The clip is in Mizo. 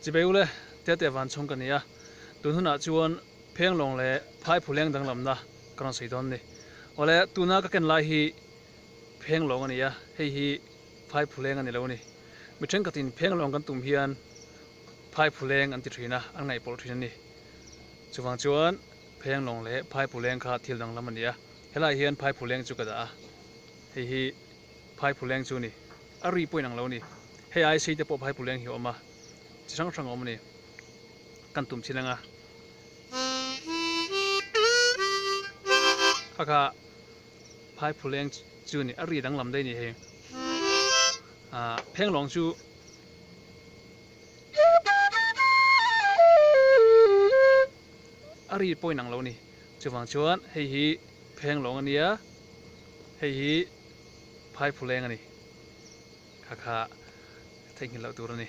Chibei ule, Tete Vanchhawng ka ni a, tun hunah chuan Phenglawng leh Phaiphuleng danglamna ka rawn sawi dawn a ni. Awle, tuna ka ken lai hi Phenglawng a ni a, hei hi Phaiphuleng a ni lo a ni. Mi thenkhatin Phenglawng kan tum hian Phaiphuleng an ti thin a, an ngaihpawlh thin a ni. Chuvang chuan Phenglawng leh Phaiphuleng kha thil danglam a ni a, helaiah hian Phaiphuleng chu ka dah a, hei hi Phaiphuleng chu a ni. A ri pawh inang lo a ni. Hei ai sei te pawh Phaiphuleng hi a awm a, chi hrang hrang a awm a ni. Kan tum chin anga kha kha Phaiphuleng chu a ni. A ri danglam daih a ni hei. Ahh Phenglawng chu a ri pawh inang lo a ni. Chuvang chuan hei hi Phenglawng a nia, hei hi Phaiphuleng a ni. Kha kha theihnghilh loh tur a ni.